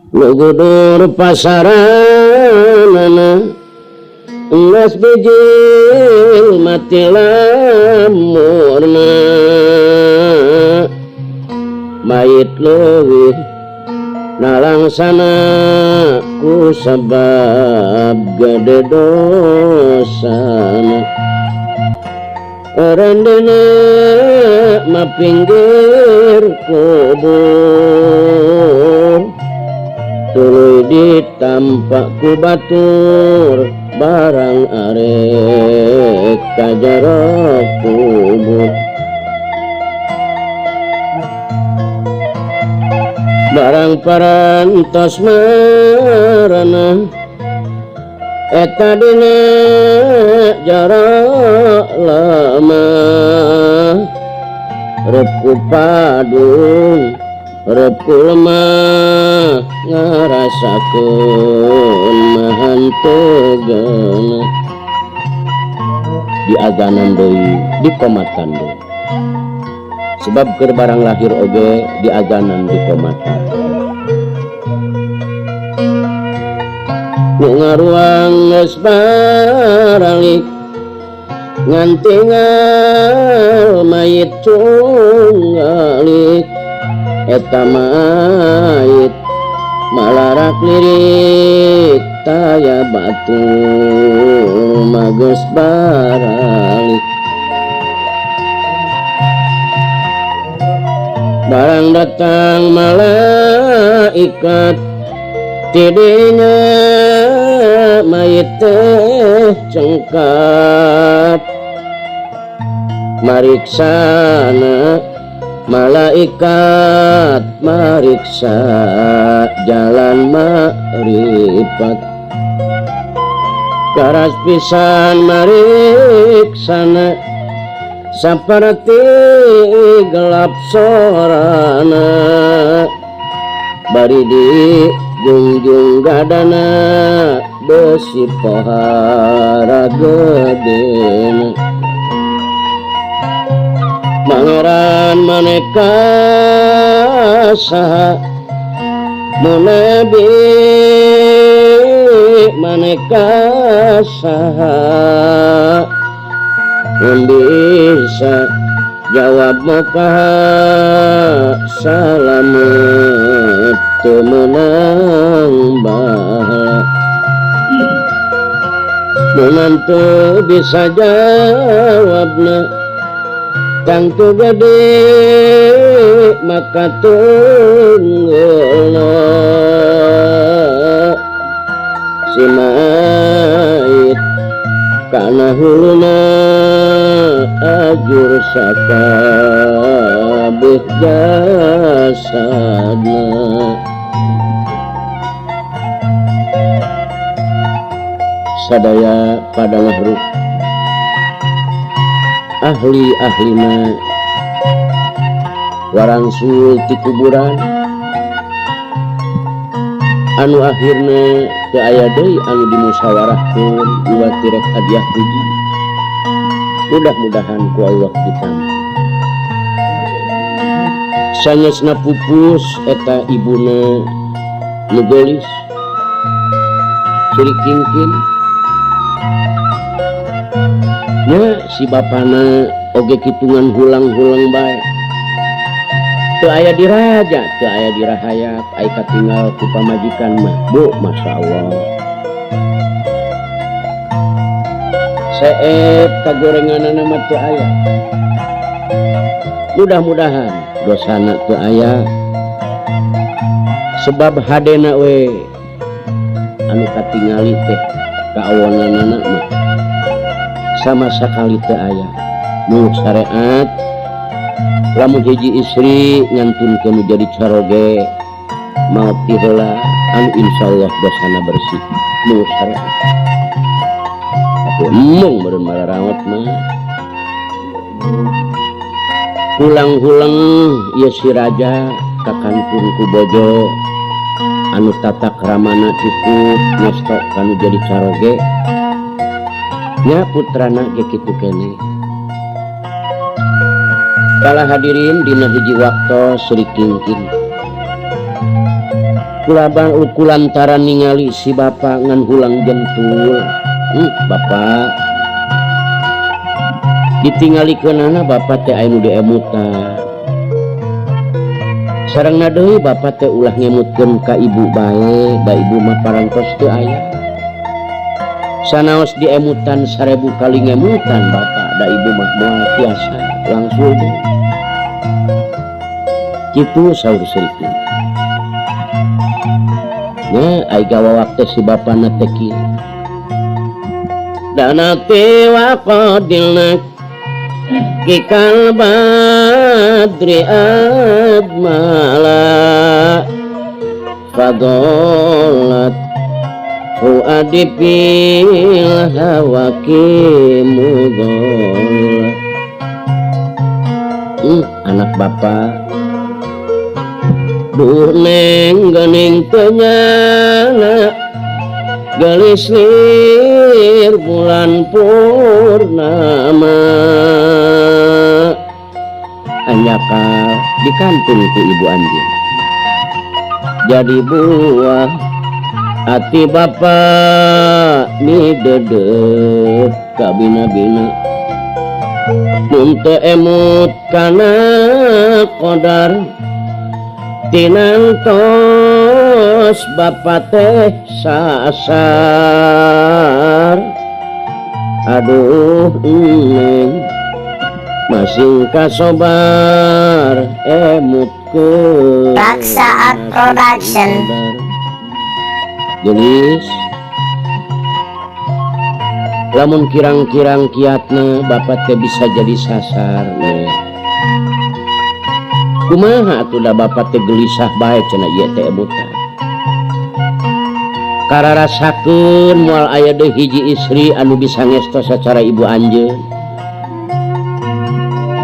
Nu gudur pasaranana geus bijil mati lamurna mayit leuwih nalangsana ku sabab gede dosana rendena mah pinggir kubur tuluy ditampak ku batur barang arek ka jero kubur barang parantos marana eta dina jarak lama rep ku padung rep ku lemah ngarasakeun mahantegeuna diaganan deui dikomatan deui sebab keur barang lahir oge diaganan dikomatan nu ngaruang geus baralik ngan tinggal mayit cunggalik eta mayit malarak lirik taya batur mah geus baralik barang datang malaikat tidinya mayit teh cengkap mariksana malaikat mariksa jalan makrifat karas pisan mariksana saperti gelap sorana bari di jungjung gadana besi pohara gedena mangeran maneka saha munabi maneka saha mun bisa jawab maka salamet teu meunang bahala mun teu bisa jawabna tangtu gede maka tunggulna si mait kana huluna ajur sakabeh jasadna. Sadaya pada ngahruk ahli-ahlina warangsul ti kuburan anu akhirna teu aya deui anu dimusyawarahkeun iwati rek hadiah puji. Mudah-mudahan ku Allah ditampa. Sangesna pupus eta ibuna nu geulis Sri Kingkin nya si bapana oge kitungan hulang-hulang bae teu aya di raja teu aya di rahayat ai katinggal ku pamajikan mah bu Masya Allah seep kagorenganana mah teu aya mudah-mudahan dosana teu aya sebab hadena we anu katingali teh kaawonanana mah sama sakali teu aya nu syariat lamun hiji istri ngantunkeun jadi caroge maot ti heula anu insyaallah dosana bersih nu syariat tapi embung meureun mararaot mah hulang-hulang ieu si raja ka kantun ku bojo anu tata kramana cukup ngestok kanu jadi caroge nya putrana ge kitu keneh. Kala hadirin dina hiji waktu Sri Kingkin Kulaban kulantaran ningali si bapak ngan hulang jentul. Bapak ditinggalikeunana bapak teh aya nu diemutan. Sarengna deui bapak teh ulah ngemutkeun ka ibu bae, da ibu mah parantos teu aya. Sanaos diemutan 1000 kali ngemutan bapak, da ibu mah moal tiasa langsung. Kitu saur Sri. Nya ai gawawak teh si bapana teh kieu. Danati wa qadilna kikal badri admala fadollat fuadi fil hawaki mudholla. Anak bapak duh neng gening tenyana gelis lir bulan purnama anyakal dikantun ku ibu anjeun jadi buah ati bapak midedet kabina-bina mun teu emut kana qadar tinantos bapak teh sasar. Aduh neng masing kasobar emutkeun Raksa Art Production. Gelis lamun kirang-kirang kiatna bapak teh bisa jadi sasar neng. Kumaha atuh da bapak teh gelisah bae cenah ieu teh emutan. Kararasakeun moal aya deui hiji istri anu bisa ngesto sacara ibu anjeun.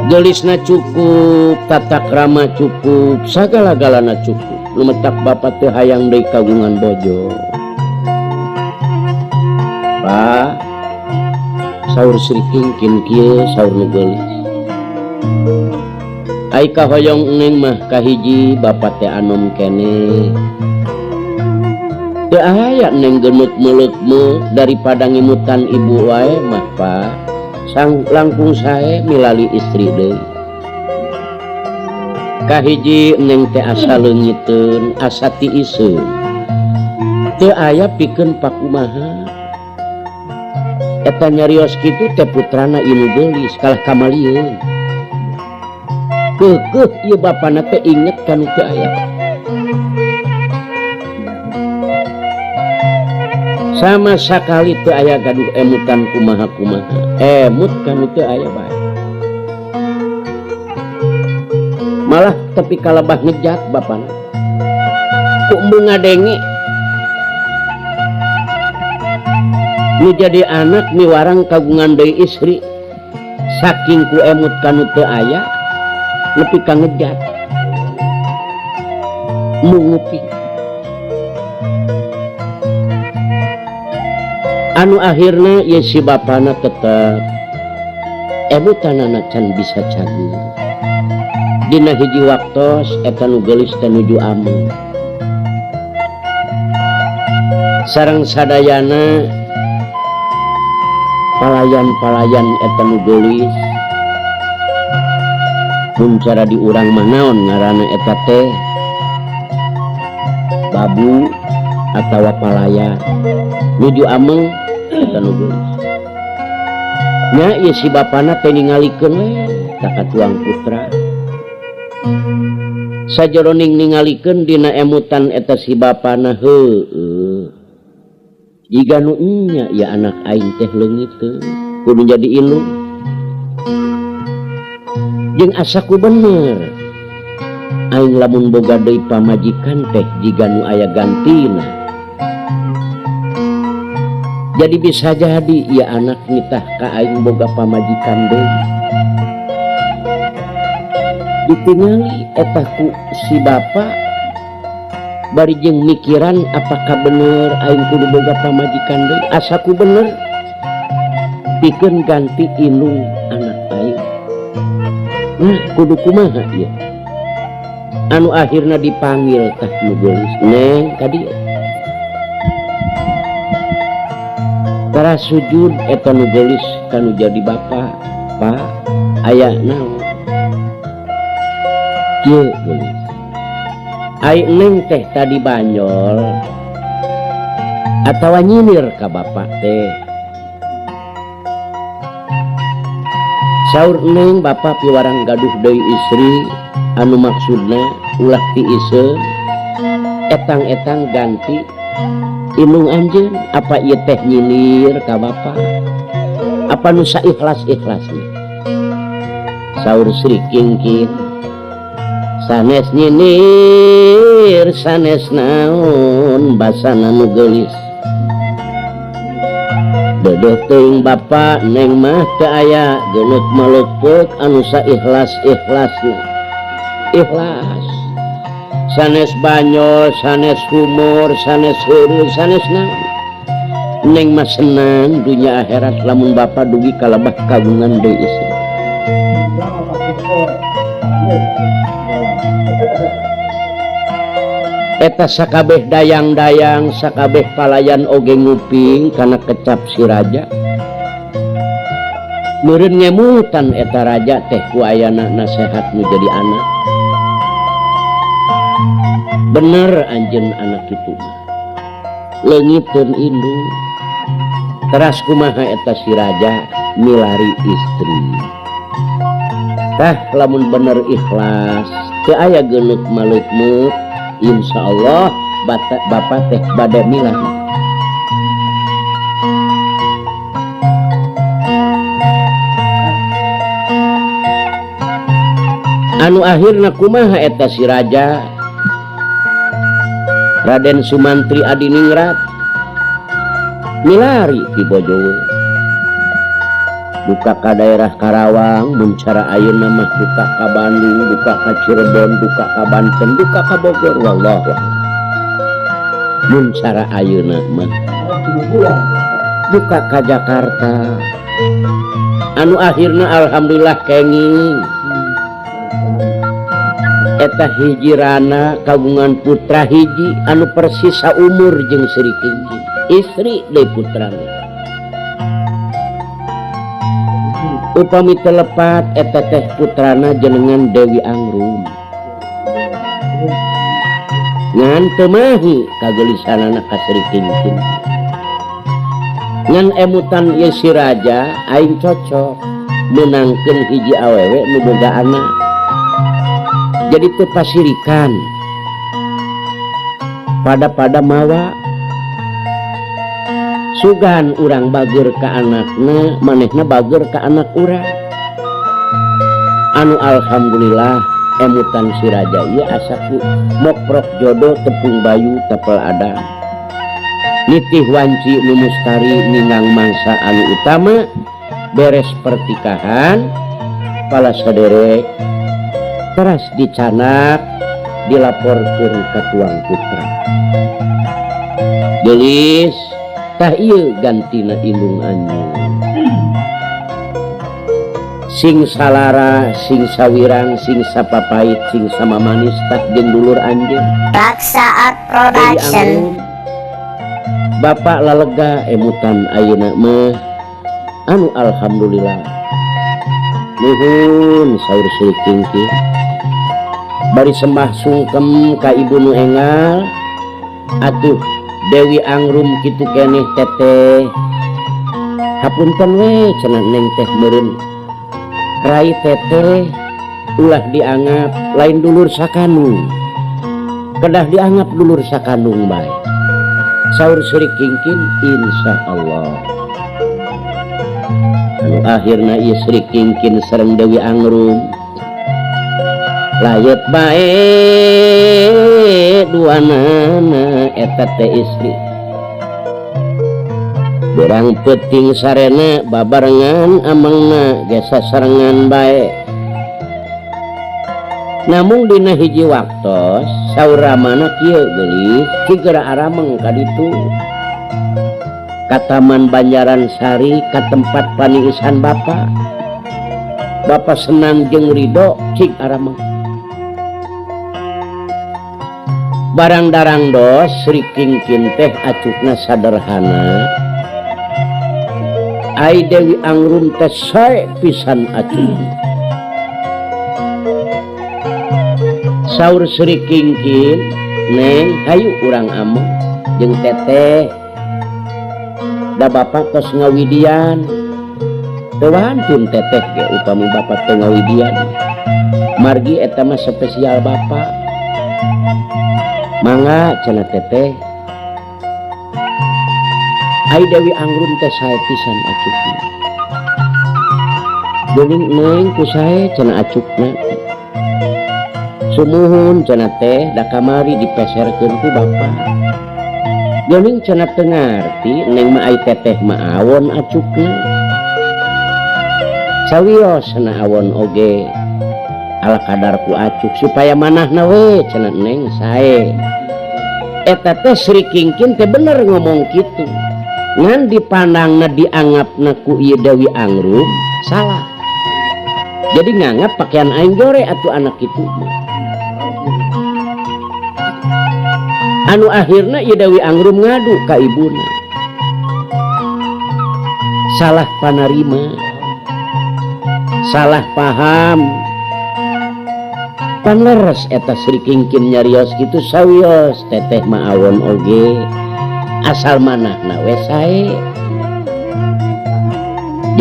Gelisna cukup, tata krama cukup, sagala-galana cukup. Nu matak bapak teh hayang deui kagungan bojo. Pak, saur Sri Kingkin kieu saur nu geulis. Ai kahoyong neng mah kahiji bapak teh anom keneh. Teu aya neng geunut meuleuk-meuk daripada ngimutan ibu wae mah Pak. Sang langkung sae milali istri deui. Kahiji neng teh asa leungiteun, asa tiiseun. Teu aya pikeun pakumaha. Eta nyarios kitu teh putrana inu geulis kalah kamalieun. Keukeuh ieu bapana teh inget ka nu teu aya. Sama sakali teu aya gaduh emutan kumaha-kumaha. Emut ka nu teu aya bae. Malah tepi kalebah ngejat bapana. Ku embung ngadenge. Nu jadi anak miwarang kagungan deui istri. Saking ku emut ka nu teu aya nepi ka ngejat. Mungupi. Anu akhirna ye si bapana tetep emutanana can bisa cagur. Dina hiji waktos eta nu geulis teh nuju ameng. Sareng sadayana palayan-palayan eta nu geulis mun cara di urang mah naon ngaranna eta teh babu atawa palayan nuju ameng eta nu geulis. Nya ieu si bapana teh ningalikeun we ka katuang putra. Sajeroning ningalikeun dina emutan eta si bapana heueuh. Jiga nu nya ieu anak aing teh leungiteun kudu jadi indung. Jeung asa ku bener aing lamun boga deui pamajikan teh jiga nu aya gantina. Jadi bisa jadi ieu anak nitah ka aing boga pamajikan deui. Ditingali eta ku si bapa bari jeung mikiran apakah bener aing kudu boga pamajikan deui. Asa ku bener pikeun ganti indung anak aing. Nah, kudu kumaha ieu? Anu akhirna dipanggil tah nu geulis neng ka dieu. Tara sujud eta nu geulis kanu jadi bapa, Pak, aya naon? Kieu geulis. Ai neng teh tadi banyol atawa nyinir ka bapak teh. Saur neng bapak piwarang gaduh deui istri anu maksudna ulah tiiseun etang-etang ganti indung anjeun apa ieu teh nyinir ka bapak apa nu saikhlas-ikhlasna. Saur Sri Kingkin sanes nyinir sanes naon basana nu geulis. Dedeh teuing bapa neng mah teu aya geuneuh maleupeup anu saikhlas-ikhlasna. Ikhlas sanes banyol sanes humor sanes heureun sanes naon. Neng mah senang dunya akhirat lamun bapa dugi kalebah kagungan deui istri. Eta sakabeh dayang-dayang sakabeh palayan oge nguping kana kecap si raja. Meureun ngemutan eta raja teh ku ayana nasehat nu jadi anak. Bener anjeun anak kitu mah. Leungiteun indung. Teras kumaha eta si raja milari istri. Tah lamun bener ikhlas teu aya geuneuk maleukmeuk insyaallah bapak teh bade milari. Anu akhirna kumaha eta si raja Raden Sumantri Adiningrat milari ti bojowe duka ka daerah Karawang mun cara ayeuna mah duka ka Bandung duka ka Cirebon duka ka Banten duka ka Bogor wallahu a'lam. Mun cara ayeuna mah duka ka Jakarta. Anu akhirna alhamdulillah kenging eta hiji rana kagungan putra hiji anu persis saumur jeung Sri Kingkin istri deui putrana. Upami telepat eta teh putrana jenengan Dewi Angrum. Ngan teu mahi kageulisanana ka Sri Kingkin. Ngan emutan ieu si raja aing cocok meunangkeun hiji awewe nu boga anak. Jadi teu pasirikan pada-pada mawa sugan urang bageur ka anakna manehna bageur ka anak urang. Anu alhamdulillah emutan si raja ieu asa ku moprok jodoh tepung bayu tepel adam. Nitih wanci nu mustari ninggang mangsa anu utama beres pertikahan pala saderek teras dicanak dilaporkeun ka tuang putra. Geulis tah ieu gantina indung anjeun. Sing salara, sing sawirang, sing sapapait, sing samamanis tah jeung dulur anjeun. Raksa Art Production. Bapak lalega emutan ayeuna mah anu alhamdulillah. Nuhun saur Sri Kingkin. Bari sembah sungkem ka ibu nu engal atuh Dewi Angrum kitu keneh teteh. Hapunten we cenah neng teh meureun. Rai teteh ulah dianggap lain dulur sakanung. Kedah dianggap dulur sakanung bae. Saur Sri Kingkin insyaallah. Anu akhirna ieu Sri Kingkin sareng Dewi Angrum layet bae duanana eta teh istri. Berang peuting sarena babarengan amengna ge sasarengan bae. Namung dina hiji waktos saur ramana kieu geulis cigera arameng ka ditu. Ka Taman Banjaran Sari ka tempat paniisan bapa. Bapa senang jeung ridho cik arameng. Barang darangdos Sri Kingkin teh acukna sederhana. Ai Dewi Angrum teh sae pisan acukna. Saur Sri Kingkin, "Neng, hayu urang ameng jeung teteh. Da bapak tos ngawidian." Teu wantun teteh ge upami bapak teu ngawidian. Margi eta mah spesial bapak. Mangga cenah teteh. Ai Dewi Angrum teh sae pisan acukna. Geuning Neng ku sae cenah acukna. Sumuhun cenah teh da kamari dipeserkeun ku bapak. Geuning cenah teu ngarti Neng mah ai teteh mah awon acukna. Sawios cenah awon oge ala kadar ku acuk supaya manahna we cenah Neng sae. Eta teh Sri Kingkin teh bener ngomong kitu. Ngan dipandangna dianggapna ku ieu Dewi Angrum salah. Jadi nganggap pakaian aing jore atuh anak kitu mah. Anu akhirna ieu Dewi Angrum ngadu ka ibuna. Salah panarima, salah paham. Panleres eta Sri Kingkin nyarios kitu sawios teteh mah awon oge asal manahna we sae.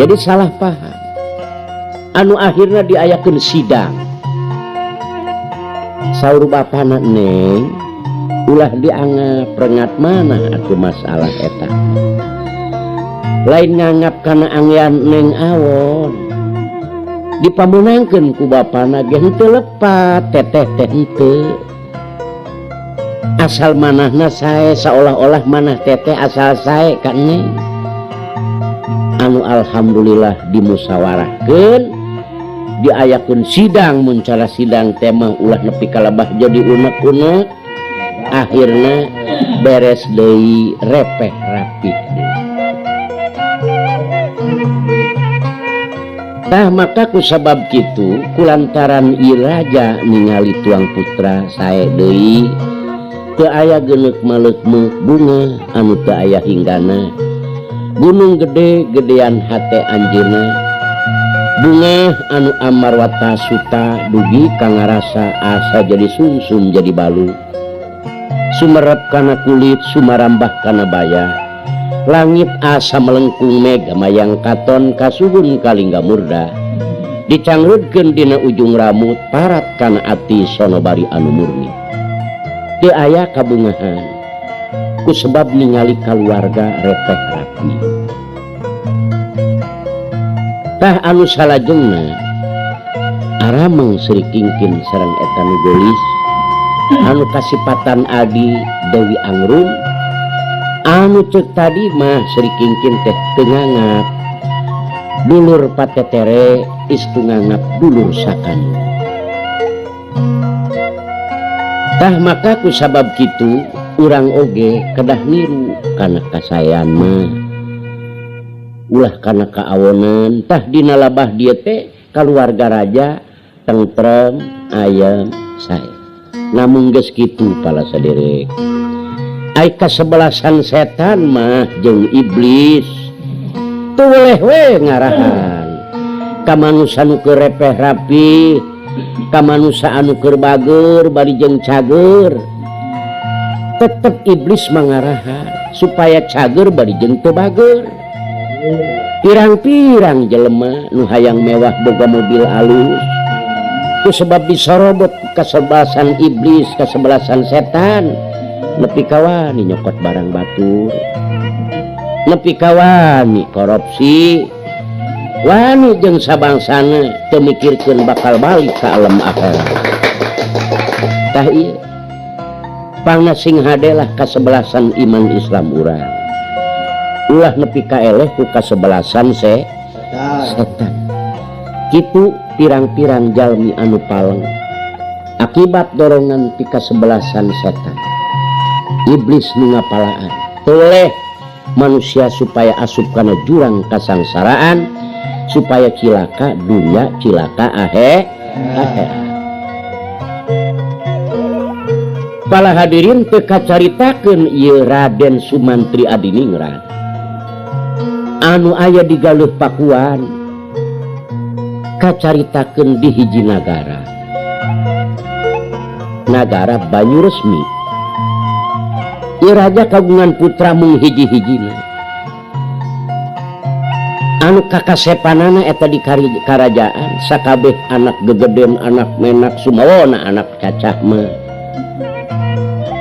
Jadi salah paham. Anu akhirna diayakeun sidang. Saur bapana, "Neng, ulah dianggap rengat mana atuh masalah eta. Lain nganggap kana anggean Neng awon. Dipamunangkeun ku bapana ge henteu lepat teteh teh henteu. Asal manahna sae seolah-olah manah teteh asal sae ka Neng." Anu alhamdulillah dimusyawarahkeun, diayakeun sidang mun cara sidang teh mah ulah nepi ka lebah jadi unek-unek. Akhirna beres deui repeh rapih deui. Tah maka ku sabab kitu kulantaran ieu raja ningali tuang putra sae deui teu aya geuneuk maleukmeuk bunga anu teu aya hinggana. Gunung gede gedean hate anjeunna. Bunga anu amarwata suta dugi ka ngarasa asa jadi sungsum jadi balu. Sumerep kana kulit sumarambah kana baya. Langit asa melengkung mega mayang katon kasuhun kalingga murda. Dicangrudkeun dina ujung rambut parat kana ati sonobari anu murni. Teu aya kabungahan ku sebab ningali kaluarga repeh rapi. Tah anu salajengna arameng Sri Kingkin sareng eta nu geulis anu kasipatan adi Dewi Angrum. Anu ceuk tadi mah Sri Kingkin teh teu nganggap dulur patetere istu nganggap dulur sakan. Tah maka ku sabab kitu urang oge kedah niru kana kasaean mah ulah kana kaawonan. Tah dina labah dieu teh kaluarga raja tentrem ayem sae. Namun geus kitu pala saderek. Ai kasebelasan setan mah jeung iblis teu weleh we ngarahan ka manusa nu keur repeh rapi, ka manusa anu keur bager bari jeung cager. Tetep iblis mangarahan supaya cager bari jeung teu bager. Pirang-pirang jelema nu hayang mewah boga mobil alus ku sebab disorobot ku kasebelasan iblis, kasebelasan setan. Nepi kawani nyokot barang batur, nepi kawani korupsi, wani jeung sabangsana teu mikirkeun bakal balik ka alam akhirat. Tah ieu pangna sing hadelah kasebelasan iman Islam urang. Ulah nepi ka eleh ku kasebelasan setan. Kitu pirang-pirang jalmi anu paleng akibat dorongan ti kasebelasan setan. Iblis nu ngapalaan toleh manusia supaya asup kana jurang kasangsaraan, supaya cilaka dunia cilaka akhirat. Para hadirin teu kacaritakeun ieu Raden Sumantri Adiningrat anu aya di Galuh Pakuan kacaritakeun di hiji nagara, nagara Banyuresmi. Ieu raja kagungan putra mung hiji-hijina anu kakasepanana eta di karajaan sakabeh anak gegeden, anak menak, sumawona anak cacah mah.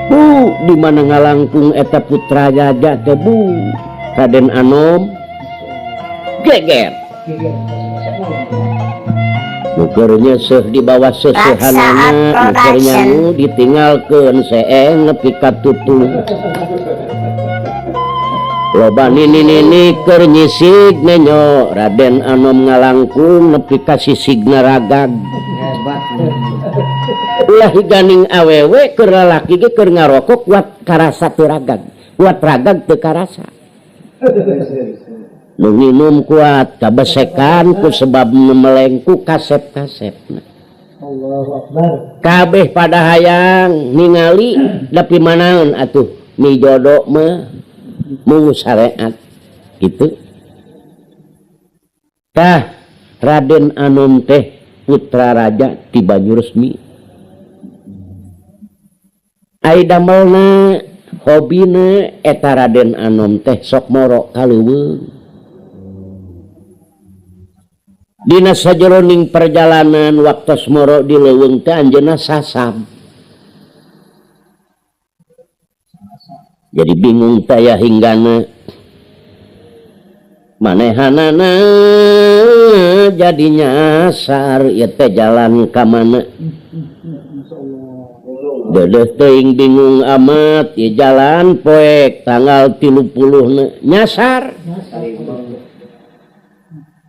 Bu, di mana ngalangkung eta putra raja teh bu Raden Anom geger. Nu keur nyeuseuh di bawah seuseuhanana, nu keur nyangu ditinggalkeun seeng nepi ka tutung. Loba nini-nini keur nyisig nenyo Raden Anom ngalangkung nepi ka sisigna ragag. Ulah higaning awewe keur lalaki ge keur ngarokok kuat karasa teu ragag, kuat ragag teu karasa. Nu nginum kuat kabesekan ku sebab nu meleng ku kasep-kasepna. Allahu Akbar. Kabeh pada hayang ningali tapi manaon atuh mijodo mah mung syariat gitu. Tah Raden Anom teh putra raja ti Banyuresmi. Ai damelna hobina eta Raden Anom teh sok moro ka leuweung. Dina sajeroning perjalanan waktos moro di leuweung teh anjeunna sasab. Jadi bingung taya hinggana manehanana jadi nyasar ieu teh jalan ka mana. Deudeuh teuing bingung amat ieu jalan poek tanggal 30 nyasar.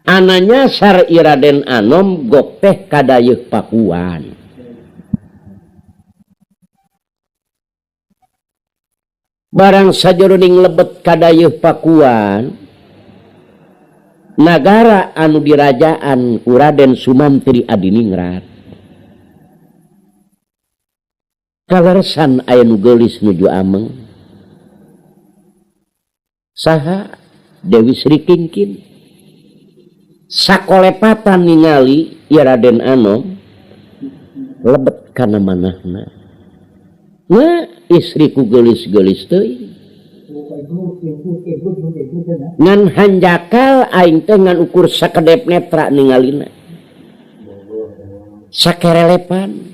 Ana nyasar ieu Raden Anom gok teh kadayeuh Pakuan. Barang sajeroning lebet kadayeuh Pakuan, nagara anu dirajaan ku Raden Sumantri Adiningrat. Kaleresan aya nu geulis nuju ameng. Saha? Dewi Sri Kingkin. Sakolepatan ningali ieu Raden Anom lebet kana manahna. Nah, istriku geulis-geulis teuing. Ngan hanjakal aing teh ngan ukur sakedep netra ningalina. Sakerelepan.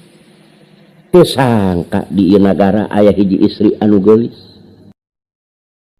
Teu sangka di ieu nagara aya hiji istri anu geulis.